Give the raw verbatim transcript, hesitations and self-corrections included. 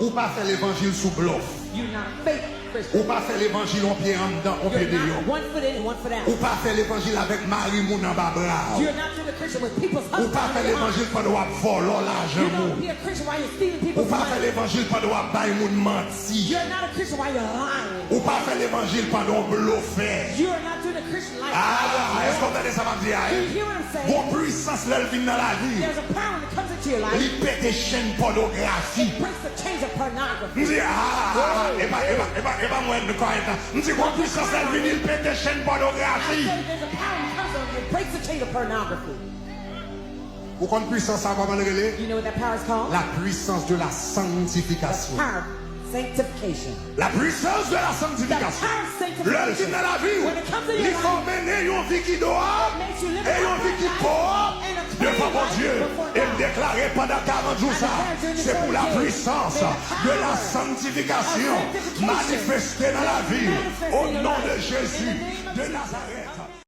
Ou pa fè levanjil sou blòf. You're not fake Christian. Ou pa fè levanjil on pye anndan, on pye You're deyò. Not one foot in and one foot out. Ou pa fè levanjil avèk mari moun anba bra. You're not doing the Christian with people's Ou pa husbands fè on your arm. levanjil pandan w ap vòlò lajan You don't moun. be a Christian while you're stealing Ou people's pa fè money. Levanjil pandan w ap bay moun manti. You're not a Christian while you're lying. Ou pa fè levanjil pandan w blofè. You're not doing a Christian life. Ah, èske w tande sa m ap di a? Do you hear what I'm saying? Gon pwisans lè l vin nan lavi. There's a power when it comes into your life. Li pete chenn pònografi. It breaks the chains of pornography. M di, ah, e pa, e pa, e pa, e pa mwen nan kòrèt la. M di, gon pwisans lè l vini, l pete chenn I pònografi. said there's a power when it comes on you. It breaks the chains of pornography. Ou konn pwisans sa kòman l rele? You know what that power is called? La puissance de la sanctification. Power of sanctification. La puissance de la sanctification. The power of sanctification. Lè l vin nan lavi w, When it comes to your li life, fè w mennen yon vi ki dwòt it makes you live e a yon vi ki life pwòp and a clean devan life Bondye. before E m God. Deklare pandan karant jou I sa, declare during the se pou forty la days, puissance may the de la power sanctification of sanctification manifeste nan lavi w, manifest au in your nom de life. Jésus In the name of de Jesus. Nazareth.